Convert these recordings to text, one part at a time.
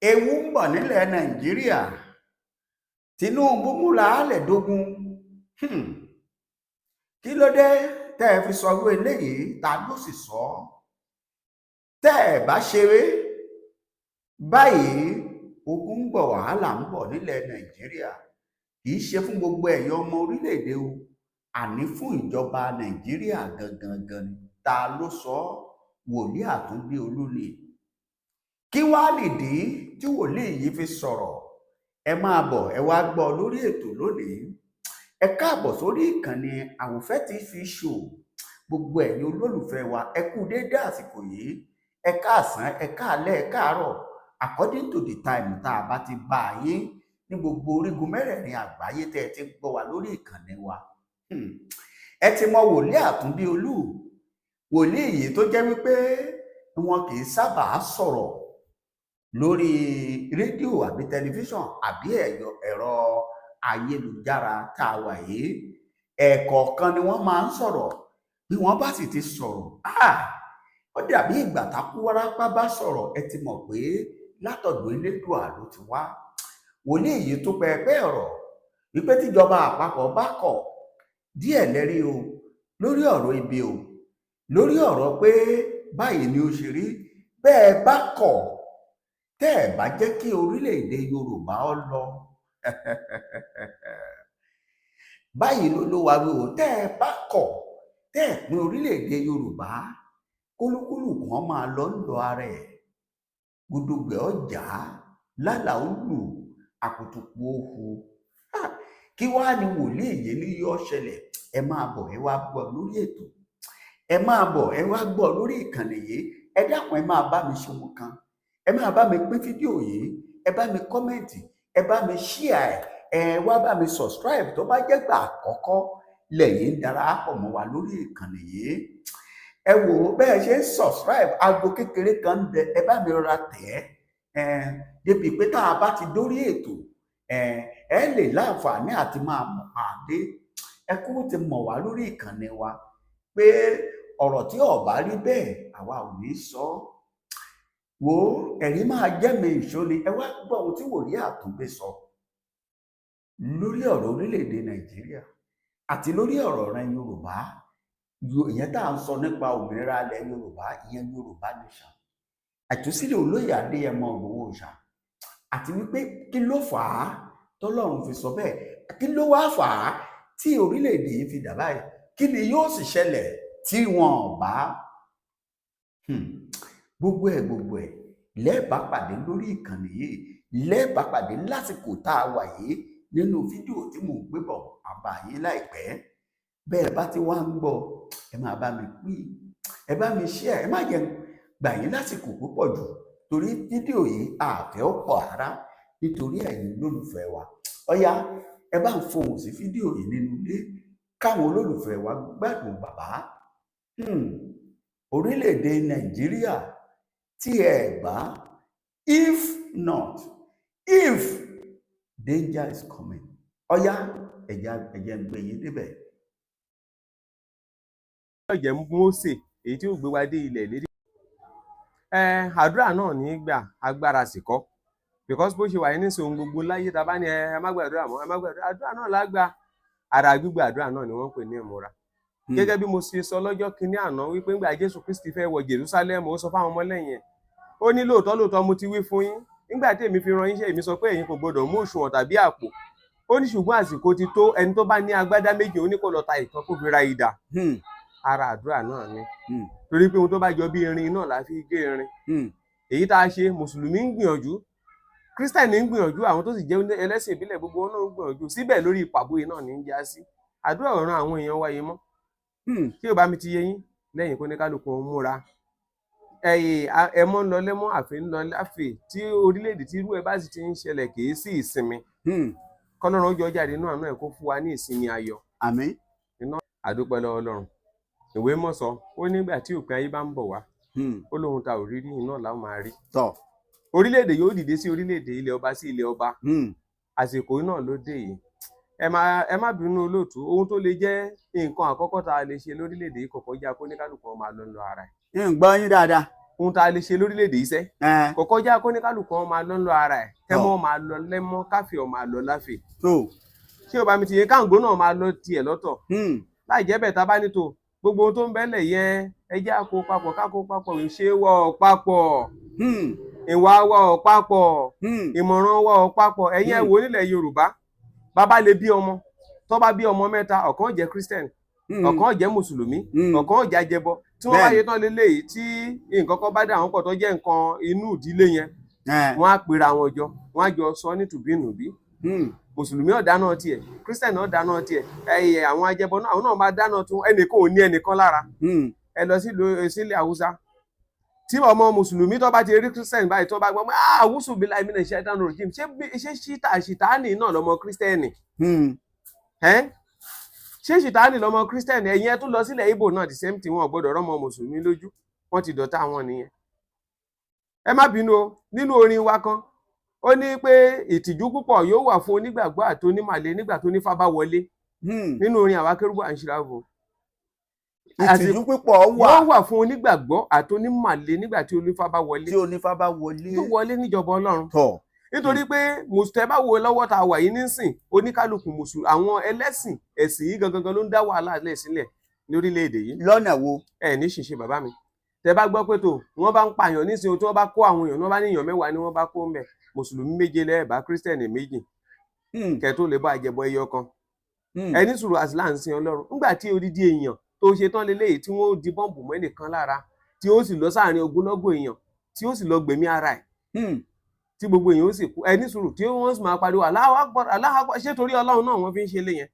Ewu ń bọ̀ nílẹ̀ Nàìjíríà. Tinubu múra álẹ̀ dógún. Kí ló dé tẹ́ ẹ fi sọrú eléyìí? Ta ló sì sọ ọ́? Tẹ́ ẹ bá ṣeré báyìí, ogun ń bọ̀, wàhálà ń bọ̀ nílẹ̀ Nàìjíríà. Kì í ṣe fún gbogbo ẹ̀yà ọmọ orílẹ̀-èdè o, àní fún ìjọba Nàìjíríà gangan gan ni. Ta ló sọ ọ́? Wòlíì Àtúnbí Olú ni. Kí wàá nìdí tí wòlíì yìí fi sọ̀rọ̀? Ẹ máa bọ̀, ẹ wá gbọ́ lórí ètò lónìí. Ẹ káàbọ̀ sórí ìkànnì Àwòfẹ́ TV Show. Gbogbo ẹ̀yin olólùfẹ́ wa, ẹ kú déédé àsìkò yìí. Ẹ káàsán, ẹ káalẹ́, ẹ káàárọ̀, according to the time tá a bá ti bá a yín ní gbogbo orígun mẹ́rẹ̀ẹ̀rin àgbáyé tẹ́ ẹ ti gbọ́ wa lórí ìkànnì wa. Ẹ ti mọ wòlíì Àtúnbí Olú, wòlíì yìí tó jẹ́ wípé wọn kì í sábà sọ̀rọ̀ lórí rédíò àbí tẹlifíṣàn àbí ẹ̀rọ ayélujára tá a wà yìí. Ẹ̀ẹ̀kọ̀ọ̀kan ni wọ́n máa ń sọ̀rọ̀. Bí wọ́n bá sì ti sọ̀rọ̀, ó dàbí ìgbà tákú wárápá bá sọ̀rọ̀. Ẹ ti mọ̀ pé látọ̀dọ̀ Elédùà ló ti wá. Wòlíì yìí tó pẹpẹ ọ̀rọ̀ wípé tíjọba àpapọ̀ bá kọ̀ díẹ̀ lẹ́rí o lórí ọ̀rọ̀ ibi o, lórí ọ̀rọ̀ pé báyìí ni ó ṣe rí, bẹ́ẹ̀ bá kọ̀, tẹ́ ẹ̀ bá jẹ́ kí orílẹ̀-èdè Yorùbá ó lọ báyìí ló ló wá wí o, tẹ́ ẹ bá kọ̀, tẹ́ ẹ̀ pín orílẹ̀-èdè Yorùbá, kólúkúlùkù wọn máa lọ ń lọ ara ẹ̀, gudugbẹ̀ ọjà lálàá ó lù àkùtùkù òhù. Kí wàá ní wòlíì yìí ní yọ ṣẹlẹ̀? Ẹ máa bọ̀, ẹ wá gbọ́ lórí ètò. Ẹ máa bọ̀, ẹ wá gbọ́ lórí ìkànnì yìí. Ẹ dákun, ẹ máa bá mi ṣe ohun kan. Ẹ máa bá mi pín fídíò yìí, ẹ bá mi comment, ẹ bá mi share, ẹ wá bá mi subscribe tó bá jẹ́ gbà àkọ́kọ́ lẹ́yìn ń darapọ̀ mọ́ wa lórí ìkànnì yìí. Ẹ wò ó, bẹ́ẹ̀ ṣe ń subscribe, aago kékeré kan ń bẹ, ẹ bá mi rọra tẹ̀ ẹ́ débi pé tá a bá ti dórí ètò, ẹ lè láǹfààní àti máa mọ̀ pàdé. Ẹ kú ti mọ̀ wá lórí ìkànnì wa pé ọ̀rọ̀ tí ó bá rí bẹ́ẹ̀, àwa ò ní sọ ọ́. Wò ó, ẹ̀rí máa jẹ́ mi ìṣó ni. Ẹ wá gbọ́ ohun tí wòlíì Àtúnbí sọ lórí ọ̀rọ̀ orílẹ̀-èdè Nàìjíríà àti lórí ọ̀rọ̀ ọ̀ràn Yorùbá, ìyẹn tá à ń sọ nípa òmìnira ilẹ̀ Yorùbá, ìyẹn Yorùbá Nation, àtúnṣílẹ̀ olóyè Adéyẹmọ Ìgbòho Òòṣà, àti wípé kí ló fà á tọ́lọ́run fi sọ bẹ́ẹ̀, kí ló wá fà á tí orílẹ̀-èdè yìí fi dà báyìí, kí ni yóò sì ṣẹlẹ̀ tí wọn ò bá gbogbo ẹ̀, gbogbo ẹ̀ lẹ́ẹ̀bá pàdé lórí ìkànnì yìí, lẹ́ẹ̀bá pàdé lásìkò tá a wà yìí nínú fídíò tí mò ń gbé bọ̀ àbá yín láìpẹ́. Bẹ́ẹ̀ bá ti wá ń gbọ́, ẹ máa bá mi pín, ẹ bá mi share. Ẹ má jẹ́ gbà yín lásìkò púpọ̀ jù torí fídíò yìí àfẹ́ ó pọ̀ rárá nítorí ẹ̀yin olólùfẹ́ wa. Ọ̀yá, ẹ bá ń fohùn sí fídíò yìí nínú ilé káwọn olólùfẹ́ wa gbádùn bàbá. Orílẹ̀-èdè Nàìjíríà tí ẹ bá, if not, if danger is coming. Ọ̀yá, ẹ̀jẹ̀ ń gbé yín débẹ̀. Jẹ́ Mósè èyí tí ó gbé wa dé ilẹ̀ ìlérí. Ẹ àdúrà náà ní í gbà, agbára sì kọ́, because bó ṣe wà yín nísìnyí, ohun gbogbo láyé tá a bá ní ẹ má gbàdúrà mọ́, ẹ má gbàdúrà, àdúrà náà lágbà. Ara gbígbà àdúrà náà ni wọ́n ń pè ní ìmúra. Gẹ́gẹ́ bí mo ṣe sọ lọ́jọ́ kínní àná wípé ńgbà Jésù Kristi fẹ́ wọ Jerusalem, ó sọ fáwọn ọmọlẹ́yìn ẹ̀, ó ní, "Lóòótọ́ lóòótọ́ mo ti wí fún yín, nígbà tí èmi fi rán yín ṣe, èmi sọ pé ẹ̀yin kò gbọdọ̀ mú òṣùwọ̀n tàbí àpò." Ó ní ṣùgbọ́n àsìkò ti tó, ẹni tó bá ní agbádá méjì, ó ní kó lọ ta ìkan kó fi ra idà. Ara àdúrà náà ni, torí pé ohun tó bá jọ bí irin náà la fi gé irin. Èyí tá a ṣe, mùsùlùmí ń gbìyànjú, kírísítẹ̀nì ń gbìyànjú, àwọn tó sì jẹ́ ẹlẹ́sìn ìbílẹ̀, gbogbo wọn náà ń gbìyànjú. Síbẹ̀ lórí pàbó yìí náà ní í já sí. Àdúrà ò ran àwọn èèyàn wa yìí mọ́. Tí ò bá mi ti yé yín, lẹ́yìn kó ní kálukú ń múra, ẹmọ́ ń lọ lẹ́mọ́, àfẹ́ ń lọ láfè. Tí orílẹ̀-èdè tí irú ẹ bá sì ti ń ṣẹlẹ̀, kì í sí ìsinmi. Kọ́lọ́run ó jọ jáde inú àánú ẹ̀ kó fún wa ní ìsinmi ayọ̀. Àmín. Iná àdúpẹ́ lọ́wọ́ Ọlọ́run. Ìwé mọ̀ sọ, ó nígbà tí òpin ayé bá ń bọ̀ wá, ó lóhun ta ò rí rí iná làwọn máa rí. Orílẹ̀-èdè yóò dìde sí orílẹ̀-èdè, ilẹ̀ ọba sí ilẹ̀ ọba. Àsìkò náà ló dé yìí. Ẹ má bínú, olóòtú, ohun tó lè jẹ́ nǹkan àkọ́kọ́ tá a lè ṣe lórílẹ̀-èdè yìí kò kọjá kó ní kálukú máa lọ lọ ara ẹ̀. Ń gbọ́ yín dáadáa. Ohun tá a lè ṣe lórílẹ̀‐èdè yìí sẹ́, kò kọjá kóníkálukú wọn máa lọ ń lọ ara ẹ̀, kẹ́mọ́ máa lọ lẹ́mọ́, káfíọ̀ máa lọ láfẹ̀. Tó. Ṣé o bá mi ti yẹ káǹgó náà máa lọ tiẹ̀ lọ́tọ̀? Láì jẹ́ bẹ́ẹ̀, tá a bá ní tò gbogbo ohun tó ń bẹ́lẹ̀ yẹn, ẹ jẹ́ àkó papọ̀, kákó papọ̀, ìṣe wọ̀ papọ̀, ìwà wọ̀ papọ̀, ìmọ̀ràn wọ̀ papọ̀. Ẹ̀yin ẹ̀ wò nílẹ̀ Yorùbá, bàbá lè bí ọmọ, tó bá bí ọmọ mẹ́ta, ọ̀kan jẹ́ Christian, ọ̀kan jẹ́ mùsùlùmí, ọ̀kan jẹ́ ajẹbọ. Tí wọ́n bá yẹ tán lélẹ́yìí, tí nǹkan kan bá dà wọ́n pọ̀ tó jẹ́ nǹkan inú ìdílé yẹn, wọ́n á pera wọn jọ, wọ́n á jọ sọ ní tùbínùbí. Mùsùlùmí ó dáná tiẹ̀, Christian ó dáná tiẹ̀, ẹ̀yẹ àwọn ajẹbọ náà, àwọn náà máa dáná tún. Ẹnìkan ò ní ẹnìkan lára. Ẹ lọ sílùú sílẹ̀ Haúsá, tí ọmọ mùsùlùmí tó bá ti rí Christian báyìí, tó bá gbọ́, ah, àwùsù bíi láì mí ṣe dáná rojim, ṣé ṣíta ṣìtáàní náà lọmọ Christian? Ẹ́ ṣé ṣìtáàní lọmọ Christian? Ẹ̀yin ẹ tún lọ sílẹ̀ Ìgbò náà, the same thing. Wọn ò gbọ́dọ̀ rọ́mọ mùsùlùmí lójú, wọ́n ti dọ̀tá wọn nìyẹn. Ẹ má bínú o, nínú orin wa kan, ó ní pé ìtìjú púpọ̀ yóò wà fún onígbàgbọ́ àti onímàle nígbà tó nífá bá wọlé. Nínú orin àwa Kérúbù and Séráfù. Ìtìjú púpọ̀ wà yóò wà fún onígbàgbọ́ àti onímàle nígbà tí onífá bá wọlé. Tí onífá bá wọlé. Tó wọlé níjọba Ọlọ́run. Tọ̀. Nítorí pé mùsùlùmí bá wo lọ́wọ́ tá a wà yìí nísìn, oníkálukú mùsùlùmí, àwọn ẹlẹ́sìn, ẹ̀sìn yìí gangan ló ń dá wàhálà lẹ̀ sílẹ̀ lórílẹ̀‐èdè yìí. Lọ́nà wo? Ẹ ní ṣìṣe bàbá mi, tẹ bá gbọ́ pé tó wọ́n bá ń pààyàn nísìnyí, tí wọ́n bá kó àwọn èèyàn, wọ́n bá ní èèyàn 10 ni wọ́n bá kó ń bẹ̀, mùsùlùmí 7 lẹ́ẹ̀bá, Christian 2, kẹ tó lè bá àjẹbọ ẹyọ kan. Ẹni sùúrù, àsìlá ń sin Ọlọ́run. Nígbà tí odidi èèyàn tó ṣe tán leléyìí, tí wọ́n ó di bọ́ǹbù mọ́ ẹnìkan lára, tí ó sì lọ sáàrin ogunlọ́gọ̀ èèyàn, tí ó sì lọ gbẹ̀mí ara ẹ̀, tí gbogbo èèyàn ó sì kú, ẹni sùúrù, tí wọ́n sì máa pariwo Allahu Akbar, Allahu Akbar, ṣé torí Ọlọ́run náà wọ́n fi ń ṣe lé yẹn?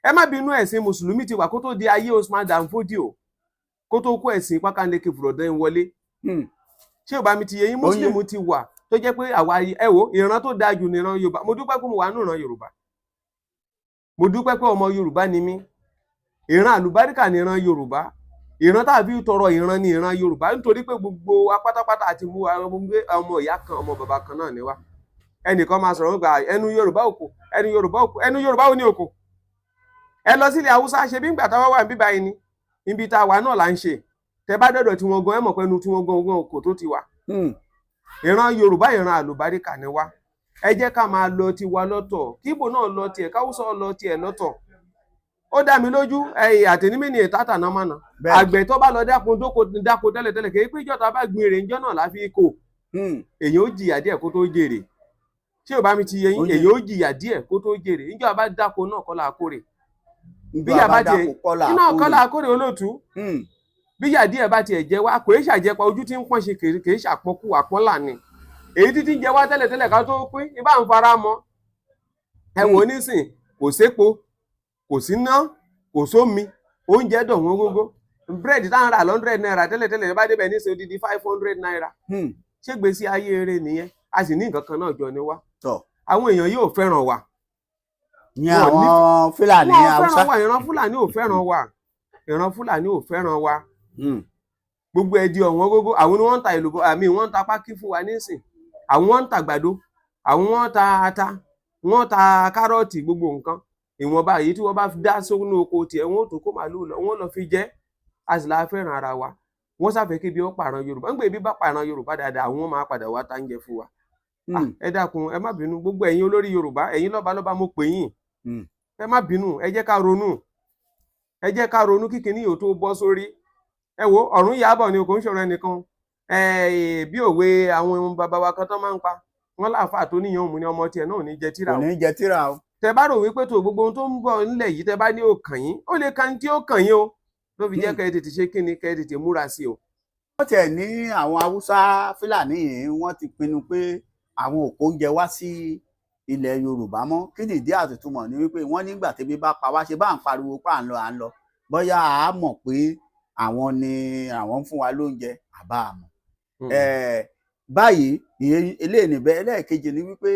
Ẹ má bínú, ẹ̀sìn mùsùlùmí ti wà kó tó di ayé Usman Dan Fodio, kó tó kó ẹ̀sìn pákánleke fùrọ̀dán wọlé. Ṣé ò bá mi ti yé yín? Mùsùlùmí ti wà tó jẹ́ pé àwa, ẹ wo, ìran tó dáa jù ní ìran Yorùbá. Mo dúpẹ́ pé mo wà nínú ìran Yorùbá, mo dúpẹ́ pé ọmọ Yorùbá ni mí. Ìran àlùbáríkà ní ìran Yorùbá, ìran tá a fi tọrọ ìran ní ìran Yorùbá, nítorí pé gbogbo wa pátápátá àti mú ọmọ ìyá kan, ọmọ bàbá kan náà ni wá. Ẹnìkan máa sọ̀rọ̀ nípa ẹnu Yorùbá òkò, ẹnu Yorùbá òkò, ẹnu Yorùbá ò ní òkò. Ẹ lọ sílẹ̀ Haúsá, ṣe bí ńgbà táwa wà níbí báyìí ni ibi tá a wà náà là ń ṣe. Tẹ bá dọ̀dọ̀ tí wọ́n gan, ẹ mọ̀ pé ẹnu tí wọ́n gan gan òkò tó ti wà. Ìran Yorùbá, ìran àlùbáríkà ni wá. Ẹ jẹ́ ká máa lọ tiwa lọ́tọ̀, kíbo náà lọ tiẹ̀, káwùsọ lọ tiẹ̀ lọ́tọ̀. Ó dá mi lójú, ẹyìn àtẹnímẹ́ni ìtàtà náà mọ̀nà. Àgbẹ̀ tó bá lọ dáko dóko dáko tẹ́lẹ̀tẹ́lẹ̀, kì í pé ìjọba bá gbin èrè ńjọ́ náà láfi kò. Èyàn ó jìyà díẹ̀ kó tó jèrè. Ṣé ò bá mi ti yé yín? Èyàn ó jìyà díẹ̀ kó tó jèrè. Ìjọba bá dáko náà kọ́ la kórè. Bíyà bá tiẹ̀ iná kọ́ la kórè, olóòtú. Bíyà díẹ̀ bá tiẹ̀ jẹ wá, kò é ṣàjẹpa ojú tí ń pọ́n ṣe, kì í ṣàpọ́nkú, àpọ́nlà ni. Èyí títí ń jẹ wá tẹ́lẹ̀tẹ́lẹ̀ ká tó pín ibà ń fara mọ́. Ẹ wò ó nísìn, kò sépo, kò síná, kò sómi, oúnjẹ dọ̀ wọ́n gógó. Búrẹ́dì táwọn rà ₦100 tẹ́lẹ̀tẹ́lẹ̀, bá débẹ̀ nísìn, odidi ₦500. Ṣé gbèsè ayé eré nìyẹn? A sì ní nǹkan kan náà jọ ni wá. Àwọn èèyàn yóò fẹ́ràn wa. Ní àwọn Fúlàní Haúsá wọn fẹ́ràn wa. Ìran Fúlàní ò fẹ́ràn wa, ìran Fúlàní ò fẹ́ràn wa. Gbogbo ẹ̀ di ọ̀wọ́n gógó. Àwọn ni wọ́n ń ta èlùbọ́ àmì, wọ́n ń ta pákí fún wa nísìn, àwọn wọ́n ń ta àgbàdo, àwọn wọ́n ń ta ata, wọ́n ń ta kárọ̀tì, gbogbo nǹkan. Ìwọ̀nba èyí tí wọ́n bá dá sínú oko tiẹ̀, wọ́n ó tó kó màlúù lọ, wọ́n lọ fi jẹ́. A sì la fẹ́ràn ara wa. Wọ́n sáfẹ́ kí bí ó pààrọ̀ Yorùbá ń gbé, bí bá pààrọ̀ Yorùbá dáadáa, àwọn máa padà wá tá ń jẹ fún wa. Ẹ dákun, ẹ má bínú. Gbogbo ẹ̀yin olórí Yorùbá, ẹ̀yin lọ́balọ́ba, mo pè yín, ẹ má bínú. Ẹ jẹ́ ká ronú, ẹ jẹ́ ká ronú kíkiní yóò tó bọ́ sórí. Ẹ wo, ọ̀run yàbọ̀ ni, kò ń ṣòro ẹnìkan. Bí òwe àwọn bàbá wa kan tó máa ń pa wọn, láàfáà tó níyàn òun ní ọmọ tiẹ̀ náà ò ní jẹ tíra Kò o. ní jẹ tíra o. Tẹ bá rò wípé tó gbogbo ohun tó ń bọ̀ nílẹ̀ yìí, tẹ bá ní ó kàn yín, ó lè kan tí ó kàn yín o. Ló fi jẹ́ kẹ́ ẹ tètè ṣe kíni, kẹ́ ẹ tètè múra sí o. Wọ́n tiẹ̀ ní àwọn Haúsá Fúlàní yìí, wọ́n ti pinnu pé àwọn ò kó oúnjẹ wá sí ilẹ̀ Yorùbá mọ́. Kí nìdí àtìtúmọ̀ ni wípé wọ́n nígbà tẹ́bí bá pa wá, ṣe bá ń pariwo pa, à ń lọ, à ń lọ, bóyá a mọ̀ pé àwọn ni àwọn ń fún wa lóúnjẹ àbá àmọ́. Báyìí, ìyẹn eléyìí níbẹ̀. Ẹlẹ́ẹ̀kejì ni wípé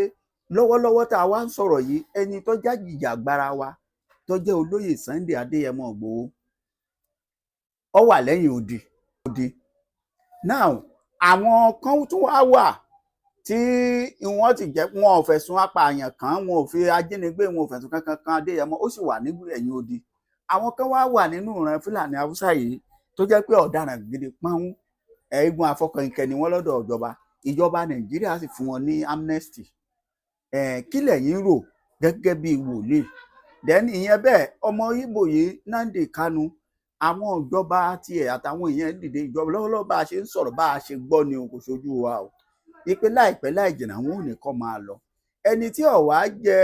lọ́wọ́lọ́wọ́ tá a wá ń sọ̀rọ̀ yìí, ẹni tó jájìjàgbara wa, tó jẹ́ olóyè Sunday Adéyẹmọ Ìgbòho, ó wà lẹ́yìn odi. Now, àwọn kan tún wá wà tí wọ́n ti jẹ́ wọn ò fẹ̀sùn apààyàn kàn, wọn ò fi ajínigbé, wọn ò fẹ̀sùn kankan kan Adéyẹmọ, ó sì wà ní ẹ̀yìn odi. Àwọn kan wá wà nínú ìran Fúlàní Haúsá yìí tó jẹ́ pé ọ̀daràn gidi pọ́n. Eégún afọkànkẹ ni wọ́n lọ́dọ̀ ìjọba. Ìjọba Nàìjíríà sì fún wọn ní amnesty. Kí lẹ̀yin rò gẹ́gẹ́ bí wòlíì? Then ìyẹn bẹ́ẹ̀, ọmọ Ìgbò yìí, Nnamdi Kanu, àwọn ìjọba tiẹ̀ àtàwọn èèyàn dìde ìjọba lọ́wọ́lọ́wọ́. Bá a ṣe ń sọ̀rọ̀, bá a ṣe gbọ́ ni o, kò ṣojú wa o, ipe láìpẹ́ láì jìnnà, wọn ò ní kọ́ máa lọ. Ẹni tí ó wá jẹ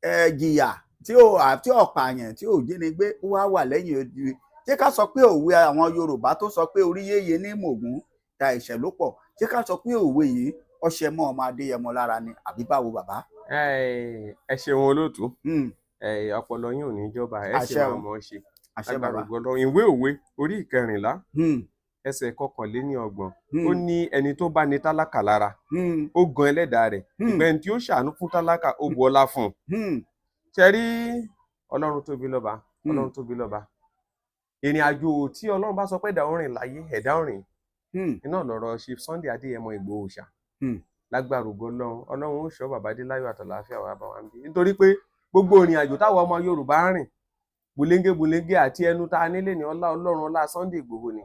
ẹ jìyà, tí ò tí ò pààyàn, tí ò jínigbé, ó wá wà lẹ́yìn odi. Ṣé ká sọ pé òwe àwọn Yorùbá tó sọ pé orí yéye ní mògún ta ìṣẹ̀ ló pọ̀, ṣé ká sọ pé òwe yìí ọṣẹ mọ́ ọmọ Adéyẹmọ lára ni, àbí báwo, bàbá? Ẹ ṣeun, olóòtú. Ọpọlọ yín ò ní jọba, ẹ sì Àṣẹ máa o. mọ̀ ọ́ ṣe. Àṣẹ, Agbára bàbá. ògo Ọlọ́run. Ìwé Òwe orí 14, ẹsẹ̀ 31, ó ní ẹni tó bá ní tálákà lára, ó gan ẹlẹ́dàá rẹ̀. Ìgbẹ́ni tí ó ṣàánú fún tálákà, ó bu ọlá fún un. Ṣe rí, Ọlọ́run tóbi lọ́ba. Ọlọ́run tóbi lọ́ba. Ìrìn àjò tí Ọlọ́run bá sọ pé ẹ̀dá òrìn láyé, ẹ̀dá òrìn iná lọ̀rọ̀ Chief Sunday Adéyẹmọ Ìgbòho ṣá. Lágbára ògo Ọlọ́run, Ọlọ́run ó ṣọ́ bàbá dé láyọ̀ àtàlàáfíà wà bá wa ń bí, nítorí pé gbogbo ìrìn àjò táwọn ọmọ Yorùbá ń rìn bùlẹ́ńgẹ́ bùlẹ́ńgẹ́ àti ẹnu tá a nílé ní ọlá Ọlọ́run, ọlá Sunday Ìgbòho ni.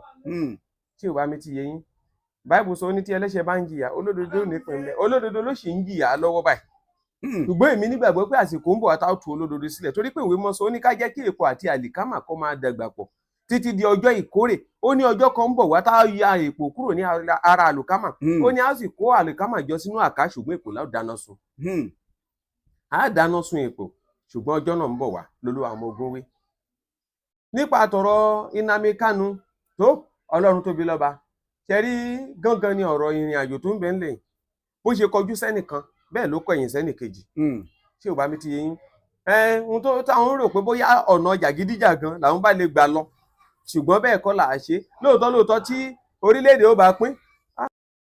Tí ò bá mi ti yé yín, Báìbù sọ, ó ní tí ẹlẹ́ṣẹ̀ bá ń jìyà, olódodo ò ní pín bẹ́ẹ̀. Olódodo ló sì ń jìyà lọ́wọ́ báyìí, ṣùgbọ́n èmi nígbàgbọ́ pé àsìkò ń bọ̀ wá tá ó tu olódodo sílẹ̀, torí pé ìwé mọ́ sọ, ó ní ká jẹ́ kí èpo àti àlìkámà kó máa dàgbà pọ̀ títí di ọjọ́ ìkórè. Ó ní ọjọ́ kan ń bọ̀ wá tá a ya èpò kúrò ní ara àlùkámà. Ó ní a sì kó àlìkámà jọ sínú àká, ṣùgbọ́n èpò láò dáná sun. A dáná sun èpò, ṣùgbọ́n ọjọ́ náà ń bọ̀ wá lólú àwọn ogun wí. Nípa tọ̀rọ̀ Nnamdi Kanu tó, Ọlọ́run tóbi lọ́ba. Ṣe rí, gángan ni ọ̀rọ̀ ìrìn àjò tó ń bẹ ńlẹ̀. Bó ṣe kọjú sẹ́nìkan, bẹ́ẹ̀ ló kọ̀yìn sẹ́nìkejì. Ṣé ò bá mi ti yé yín? Ẹ ohun tó táwọn rò pé bóyá ọ̀nà jàgídíjàgan làwọn bá lè gbà lọ, ṣùgbọ́n bẹ́ẹ̀ kọ́ là á ṣe. Lóòótọ́ lóòótọ́, tí orílẹ̀-èdè ó bá pín